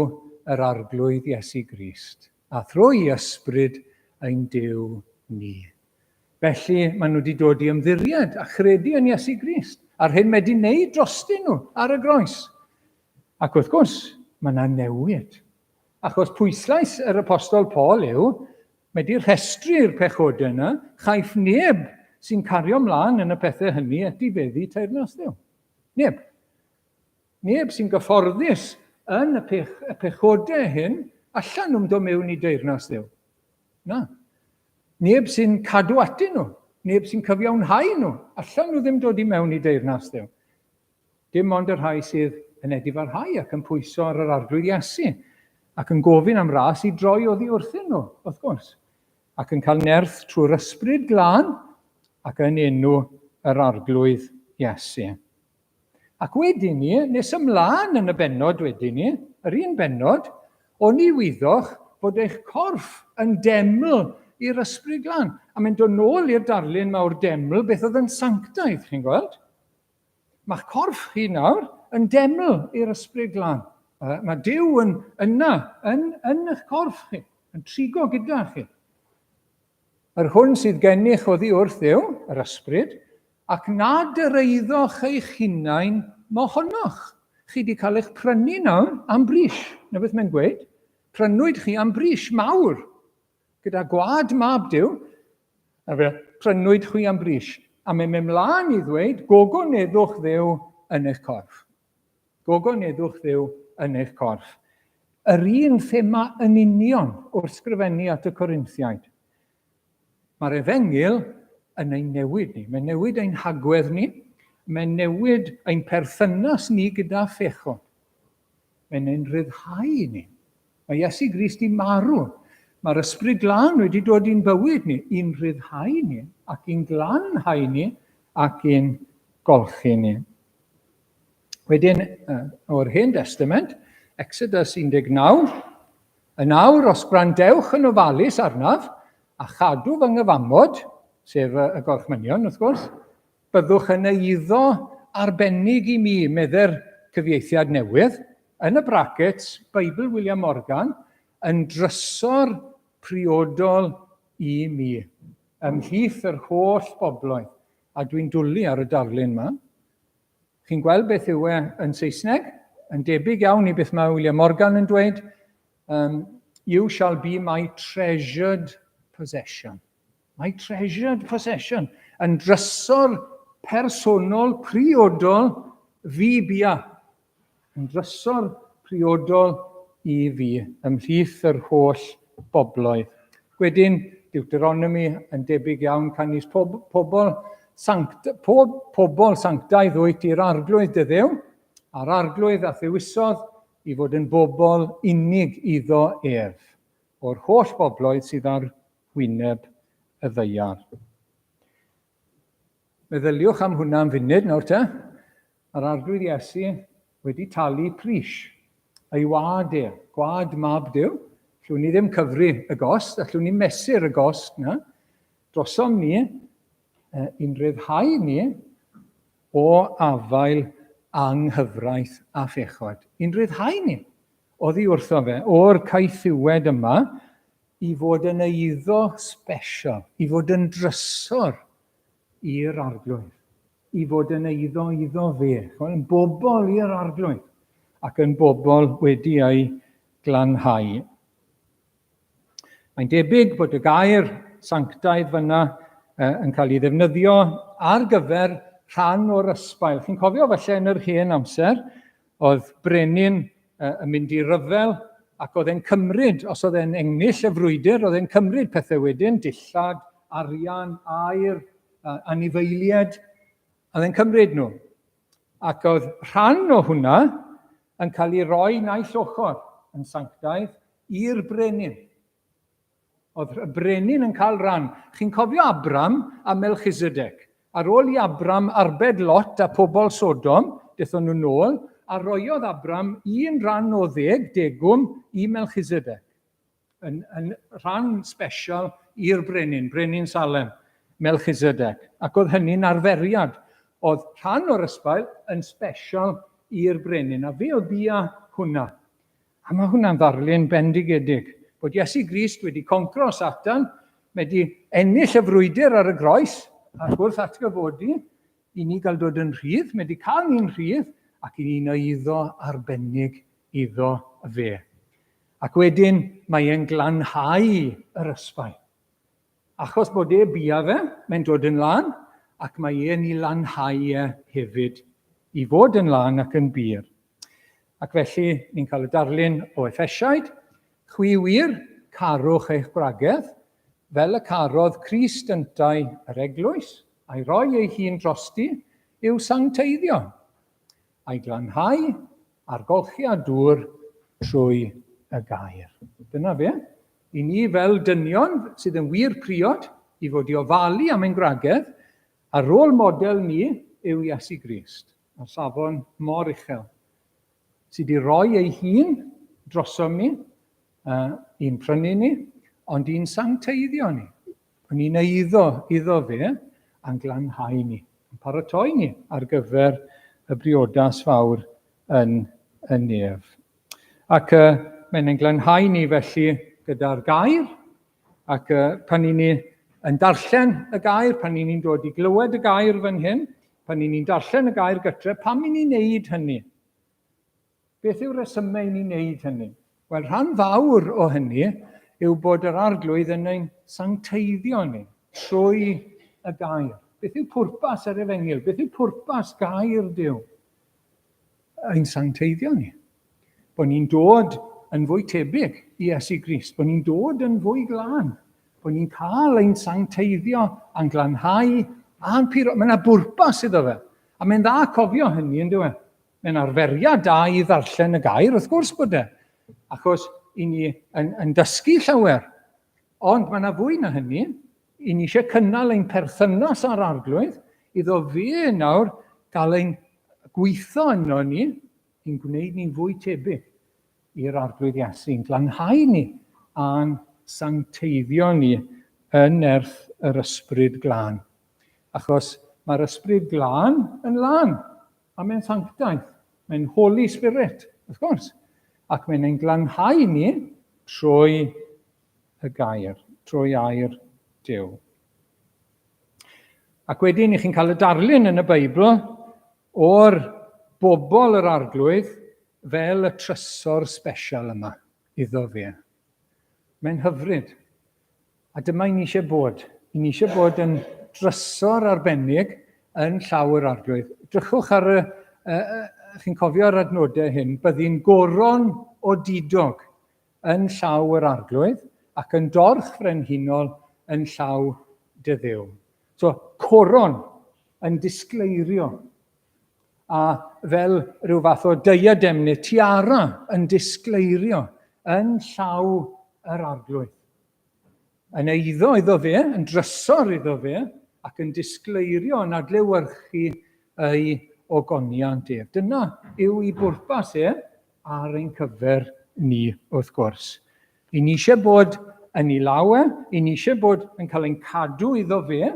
yr Arglwydd Iesu Grist, a thrwy ysbryd ein Duw ni. Felly, maen nhw wedi dod i ymddiried a chredu yn Iesu Grist, a'r hyn mae wedi wneud drostyn nhw ar y groes. Ac wrth gwrs, mae yna newid. Achos pwyslais yr apostol Paul yw, mae wedi rhestru'r pechodau yna, chaiff neb sy'n cario mlaen yn y pethau hynny etifeddu teyrnas Dduw. Neb. Neb sy'n gyfforddus yn y, pech, y pechodau hyn, allan nhw'n dod mewn i deyrnas Dduw. Na. Neb sy'n cadw atyn nhw, neb sy'n cyfiawnhau nhw, allan nhw ddim dod i mewn i deyrnas Dduw. Dim ond y rhai sydd yn edifarhau ac yn pwyso ar yr Arglwydd Iesu ac yn gofyn am ras i droi oddi wrthyn nhw, wrth gwrs, ac yn cael nerth trwy'r Ysbryd Glân ac yn enw yr Arglwydd Iesu. Ac wedyn ni, nes ymlaen yn y bennod wedyn ni, yr un bennod, oni wyddoch fod eich corff yn deml i'r Ysbryd Glân. A mae'n dod nôl i'r darlun mawr deml, beth oedd yn sanctaidd, chi'n gweld? Mae'ch corff chi nawr yn deml i'r Ysbryd Glân. Mae Duw yn yna, yn, yn eich corff chi, yn trigo gyda chi. Yr hwn sydd gennych oddi wrth Dduw, yr Ysbryd, ac nad yr eiddoch eich hunain mohonoch. Chi wedi cael eich prynu nawr am bris. Na beth mae'n gweud? Prynwyd chi am bris mawr, gyda gwad mab Duw, a fe prynwyd chwi am bris. A mae'n mynd mlaen i ddweud, gogoneddwch Dduw yn eich corff. Gogoneddwch Dduw yn eich corff. Yr un thema yn union wrth sgrifennu at y Corinthiaid. Mae'r efengyl yn ein newid ni. Mae'n newid ein hagwedd ni. Mae'n newid ein perthynas ni gyda phechod. Mae'n ein rhyddhau ni. Mae Iesu Grist i marw. Mae'r Ysbryd Glân wedi dod i'n bywyd ni, i'n rhyddhau ni, ac i'n glanhau ni, ac i'n golchi ni. Wedyn, o'r Hen Destament, Exodus 19, Yn awr, os gwrandewch yn ofalus arnaf, a chadw fy nghyfamod, sef y gorchmynion, wrth gwrs, byddwch yn eiddo arbennig i mi, medde'r cyfieithiad newydd, yn y brackets, Beibl William Morgan, yn drysor priodol i mi, ymhlith yr holl bobloedd. A dwi'n dwlu ar y darlun 'ma. Chi'n gweld beth yw e yn Saesneg? Yn debyg iawn i beth mae William Morgan yn dweud. You shall be my treasured possession. My treasured possession. Yn drysor personol priodol fi bia. Yn drysor priodol i fi ymhlith yr holl bobloedd. Wedyn, Deuteronomy yn debyg iawn, canys pob, pobl sanct, pob pobl sanctaidd wyt i'r arglwydd dy Dduw, a'r arglwydd a ddewisodd i fod yn bobl unig iddo ef, o'r holl bobloedd sydd ar wyneb y ddaear. Meddyliwch am hwnna am funud nawr te. Mae'r Arglwydd Iesu wedi talu pris ei wad e, gwad mab Duw. Allwn ni ddim cyfri y gost, allwn ni mesur y gost na. Drosom ni, i'n rhyddhau ni o afael anghyfraith a phechod. I'n rhyddhau ni oddi wrtho fe, o'r caethiwed yma, i fod yn eiddo special, i fod yn drysor i'r Arglwydd, i fod yn eiddo iddo fe, yn bobl i'r Arglwydd, ac yn bobl wedi eu glanhau. Mae'n debyg bod y gair sanctaidd fyna yn cael ei ddefnyddio ar gyfer rhan o'r ysbail. Chi'n cofio falle yn yr hen amser, oedd brenin yn mynd i ryfel ac oedd e'n cymryd, os oedd e'n ennill y frwydr, oedd e'n cymryd pethau wedyn, dillad, arian, aur, anifeiliaid, oedd e'n cymryd nhw. Ac oedd rhan o hwnna yn cael ei roi naill ochr yn sanctaidd i'r brenin. Oedd y brenin yn cael rhan. Chi'n cofio Abram a Melchizedek? Ar ôl i Abram arbed Lot a pobl Sodom, dethon nhw nôl, a roiodd Abram un rhan o ddeg, degwm, i Melchizedek. Yn, yn rhan special i'r brenin, brenin Salem, Melchizedek. Ac oedd hynny'n arferiad. Oedd rhan o'r ysbail yn special i'r brenin, a fe oedd bia hwnna. A mae hwnna'n ddarlun bendigedig, bod Iesu Grist wedi concro Satan, wedi ennill y frwydr ar y groes, ac wrth atgyfodi, i ni gael dod yn rhydd, mae wedi cael ni'n rhydd, ac i ni'n eiddo arbennig iddo fe. Ac wedyn mae e'n glanhau yr ysbail. Achos bod e bia fe, mae'n dod yn lân, ac mae e'n ei lanhau e hefyd i fod yn lân ac yn bur. Ac felly, ni'n cael y darlun o Effesiaid, chwi wir, carwch eich gwragedd, fel y carodd Crist yntau yr eglwys, a'i roi ei hun drosti, i'w sancteiddio, a'i glanhau a'r golchi â dŵr trwy y gair. Dyna fe. I ni fel dynion sydd yn wir priod i fod i ofalu am ein gwragedd, a rôl model ni yw Iesu Grist, ar safon mor uchel, sydd wedi rhoi ei hun drosom ni, i'n prynu ni, ond i'n sancteiddio ni. O'n ni'n eiddo iddo fe a'n glanhau ni, yn paratoi ni ar gyfer y briodas fawr yn y nef. Ac uh, mae'n ein glanhau ni felly gyda'r gair, ac uh, pan ni'n ni yn darllen y gair, pan ni'n ni'n dod i glywed y gair fan hyn, pan ni'n ni'n darllen y gair gytre, pam i ni'n neud hynny? Beth yw'r resymau i ni'n neud hynny? Wel, rhan fawr o hynny yw bod yr arglwydd yn ein sancteiddio ni trwy y gair. Beth yw pwrpas yr efengyl? Beth yw pwrpas gair Duw? Ein sancteiddio ni. Bod ni'n dod yn fwy tebyg i Iesu Grist, bod ni'n dod yn fwy glân, bod ni'n cael ein sancteiddio a'n glanhau a'n puro. Mae yna bwrpas iddo fe. A mae'n dda cofio hynny, yn dweud. Mae'n arferiad da i ddarllen y gair, wrth gwrs bod e, achos i ni yn, yn dysgu llawer. Ond mae yna fwy na hynny. I ni eisiau cynnal ein perthynas â'r arglwydd, iddo fe nawr gael ein gweithio yno ni, i'n gwneud ni'n fwy tebyg i'r arglwydd Iesu, i'n glanhau ni a'n sancteiddio ni yn nerth yr ysbryd glân. Achos mae'r ysbryd glân yn lân, a mae'n sanctaidd. Mae'n Holy Spirit, wrth gwrs. Ac mae'n ein glanhau ni trwy y gair, trwy air Duw. Ac wedyn, i chi'n cael y darlun yn y Beibl o'r bobl yr arglwydd fel y trysor special yma iddo fe. Mae'n hyfryd. A dyma i ni eisiau bod. I ni eisiau bod yn drysor arbennig yn llaw yr arglwydd. Drychwch ar y... chi'n cofio'r adnodau hyn, byddi'n goron odidog yn llaw yr arglwydd ac yn dorch frenhinol yn llaw dy Dduw. So, coron yn disgleirio a fel rhyw fath o diadem neu tiara yn disgleirio yn llaw yr arglwydd. Yn eiddo iddo fe, yn drysor iddo fe, ac yn disgleirio, yn adlewyrchu ei ogoniant ef. Dyna yw ei bwrpas e ar ein cyfer ni, wrth gwrs. I ni eisiau bod yn ei law e, i ni eisiau bod yn cael ein cadw iddo fe.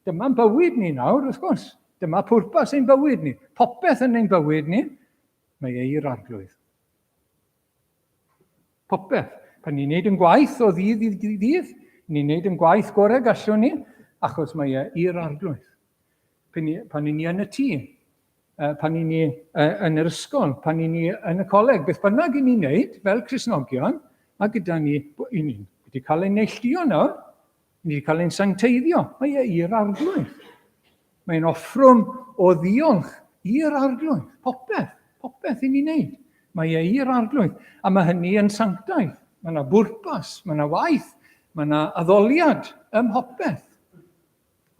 Dyma'n bywyd ni nawr, wrth gwrs. Dyma pwrpas ein bywyd ni. Popeth yn ein bywyd ni, mae e i'r arglwydd. Popeth. Pan ni'n neud yn gwaith o ddydd i ddydd, ni'n neud yn gwaith gorau gallwn ni, achos mae e i'r arglwydd. Pan ni, pan ni yn y tŷ, pan ni yn yr ysgol, pan ni yn y coleg, beth bynnag i ni'n neud fel Cristnogion, mae gyda ni, i ni wedi cael ein neilltuo nawr, ni wedi cael ein sancteiddio, mae e i'r arglwydd. Mae'n offrwm o ddiolch i'r arglwydd, popeth, popeth i ni'n neud. Mae e i'r arglwydd, a mae hynny yn sanctaidd. Mae yna bwrpas, mae yna waith, mae yna addoliad ym mhopeth.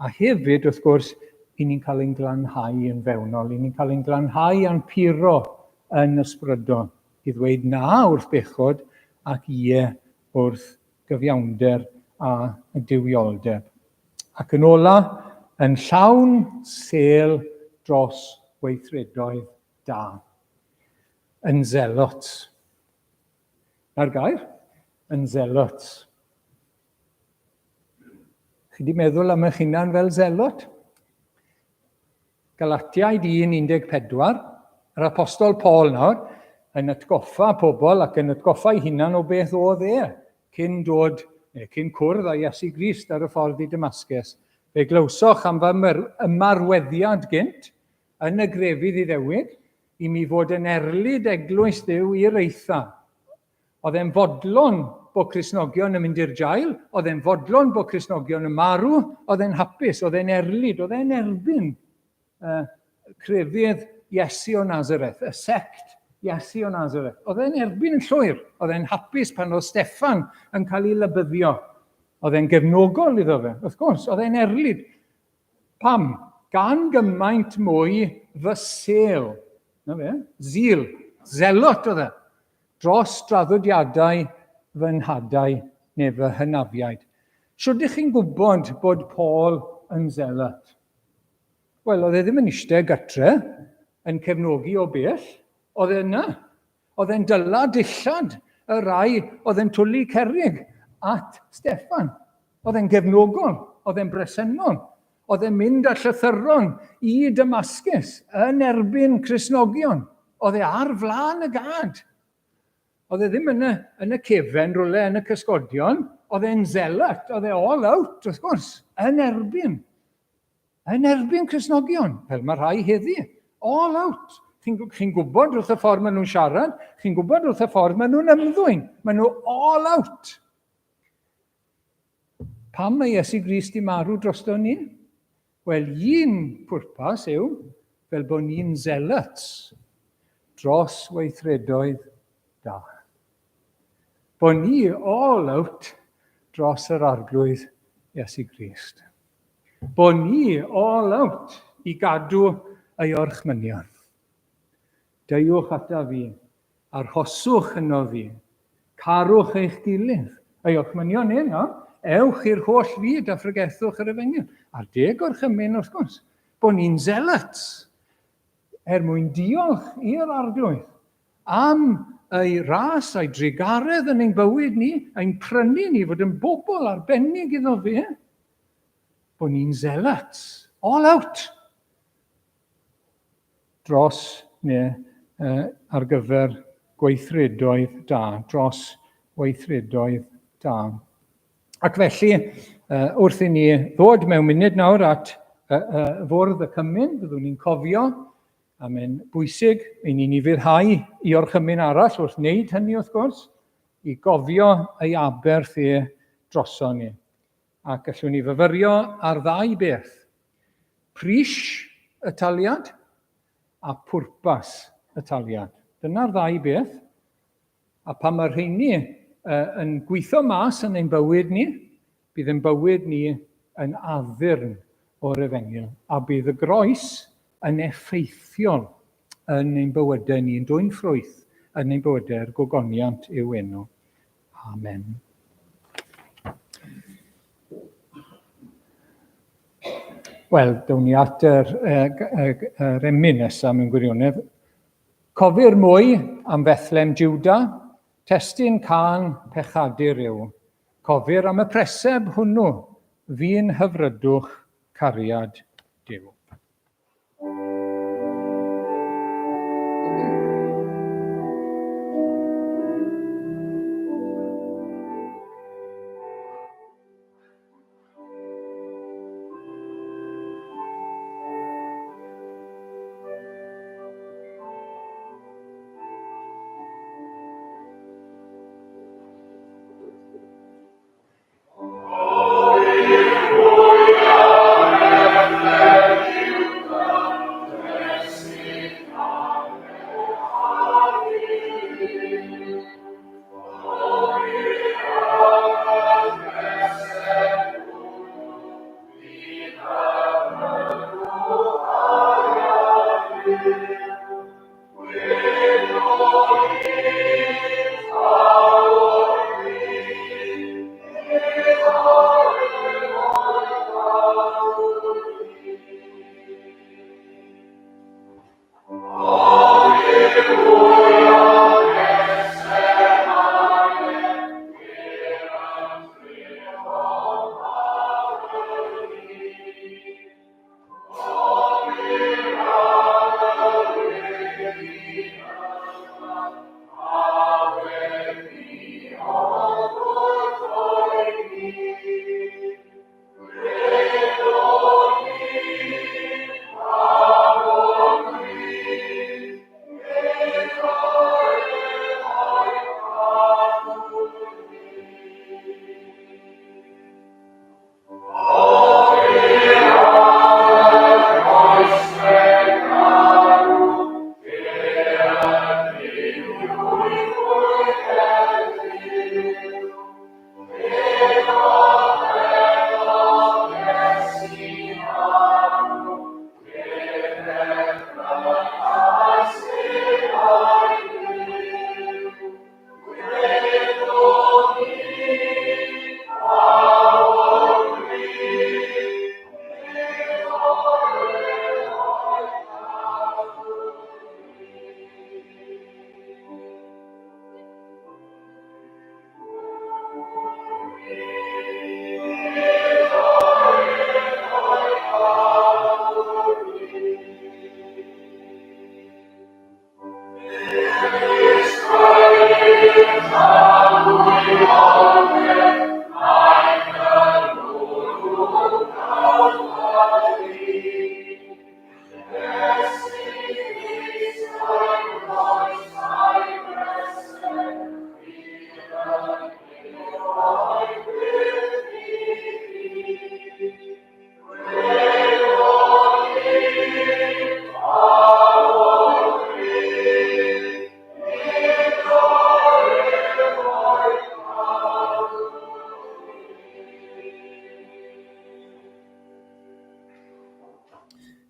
A hefyd, wrth gwrs, i ni'n cael ein glanhau yn fewnol, i ni'n cael ein glanhau a'n puro yn ysbrydol, i ddweud na wrth bechod ac ie wrth gyfiawnder a duwioldeb. Ac yn ola, yn llawn sêl dros weithredoedd da. Yn zealots. Na'r gair? Yn zealots. Chi wedi meddwl am eich hunan fel zelot? Galatiaid 1.14, yr apostol Paul nawr, yn atgoffa pobl ac yn atgoffa ei hunan o beth oedd e cyn dod, neu cyn cwrdd â Iesu Grist ar y ffordd i Damascus. Fe glywsoch am fy ymarweddiad gynt yn y grefydd Iddewig, i mi fod yn erlid eglwys Dduw i'r eitha. Oedd e'n fodlon bod Cristnogion yn mynd i'r jail, oedd e'n fodlon bod Cristnogion yn marw, oedd e'n hapus, oedd e'n erlid, oedd e'n erbyn uh, crefydd Iesu o Nazareth, y sect Iesu o Nazareth. Oedd e'n erbyn yn llwyr, oedd e'n hapus pan oedd Steffan yn cael ei lybyddio. Oedd e'n gefnogol iddo fe, wrth gwrs, oedd e'n erlid. Pam? Gan gymaint mwy fy sel. Na fe, zeal, zelot oedd e. Dros draddodiadau fy nhadau neu fy hynafiaid. Shwd ych chi'n gwybod bod Paul yn zealot? Wel, oedd e ddim yn eistedd gytre yn cefnogi o bell. Oedd e yna. Oedd e'n dyla dillad y rai oedd yn twlu cerrig at Steffan. Oedd e'n gefnogol, oedd e'n bresennol. Oedd e'n mynd â llythyron i Damascus yn erbyn Cristnogion. Oedd e ar flaen y gad. Oedd e ddim yn y, yn y cefen rhywle yn y cysgodion. Oedd e'n zealot, oedd e all out, wrth gwrs, yn erbyn. Yn erbyn Cristnogion, fel mae rhai heddi. All out. Chi'n chi gwybod wrth y ffordd maen nhw'n siarad, chi'n gwybod wrth y ffordd maen nhw'n ymddwyn. Maen nhw all out. Pam mae Iesu Grist i marw drosto ni? Wel, un pwrpas yw fel bod ni'n zealots dros weithredoedd da. Bod ni all out dros yr Arglwydd Iesu Grist. Bod ni all out i gadw ei orchmynion. Deuwch ata fi, Arhoswch yno fi. Carwch eich gilydd. Ei orchmynion e nawr. Ewch i'r holl fyd a phregethwch yr efengyl. A'r deg orchymyn, wrth gwrs. Bod ni'n zealots er mwyn diolch i'r Arglwydd am ei ras a'i drugaredd yn ein bywyd ni, ein prynu ni fod yn bobl arbennig iddo fe. Bod ni'n zealots, all out. dros neu ar gyfer gweithredoedd da, dros weithredoedd da. Ac felly, wrth i ni ddod mewn munud nawr at fwrdd y cymun, byddwn ni'n cofio, a mae'n bwysig i ni'n ufuddhau i orchymyn arall wrth wneud hynny wrth gwrs, i gofio ei aberth e droson ni. Ac gallwn ni fyfyrio ar ddau beth. Pris y taliad a pwrpas y taliad. Dyna'r ddau beth. A pan mae'r rheini yn gweithio mas yn ein bywyd ni, bydd ein bywyd ni yn addurn o'r efengyl, a bydd y groes yn effeithiol yn ein bywydau ni, yn dwyn ffrwyth yn ein bywydau, er gogoniant yw enw. Amen. Wel, down ni at yr, yr emyn nesaf mewn gwirionedd. Cofir mwy am Fethlem Juda, testun cân pechadur yw. Cofir am y preseb hwnnw, fu'n hyfrydwch cariad Duw.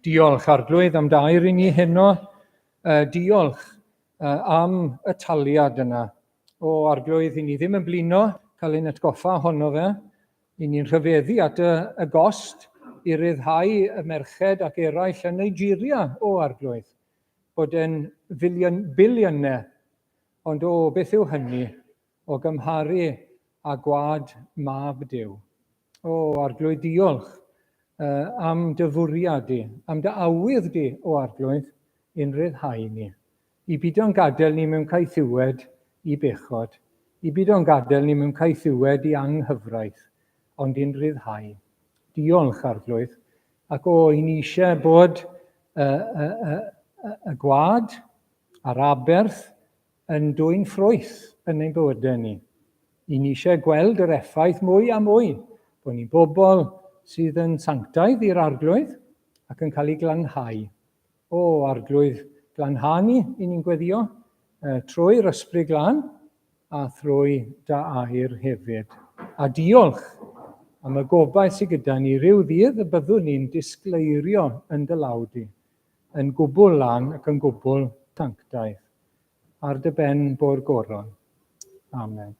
Diolch Arglwydd am dair i ni heno. Diolch am y taliad yna. O Arglwydd, i ni ddim yn blino cael ein atgoffa ohono fe. I ni'n rhyfeddu at y, y gost i ryddhau y merched ac eraill yn Nigeria, o Arglwydd, bod e'n filiwn, biliynau. Ond o, beth yw hynny o gymharu â gwad mab Duw? O, Arglwydd, diolch uh, am dy fwriad di, am dy awydd di, o Arglwydd, i'n rhyddhau ni. I bidio'n gadael ni mewn caethiwed i bechod, i bidio'n gadael ni mewn caethiwed i anghyfraith. ond i'n rhyddhau. Diolch, Arglwydd. Ac o, i ni eisiau bod y, y, y, y, y gwad a'r aberth yn dwyn ffrwyth yn ein bywydau ni. I ni eisiau gweld yr effaith mwy a mwy, bod ni'n bobl sydd yn sanctaidd i'r Arglwydd ac yn cael ei glanhau. O, Arglwydd, glanha ni, i ni'n gweddio, trwy'r Ysbryd Glân a thrwy da air hefyd. A diolch am y gobaith sydd gyda ni rhyw ddydd y byddwn ni'n disgleirio yn dy law di, yn gwbl lan ac yn gwbl sanctaidd. Ar dy ben bo'r goron. Amen.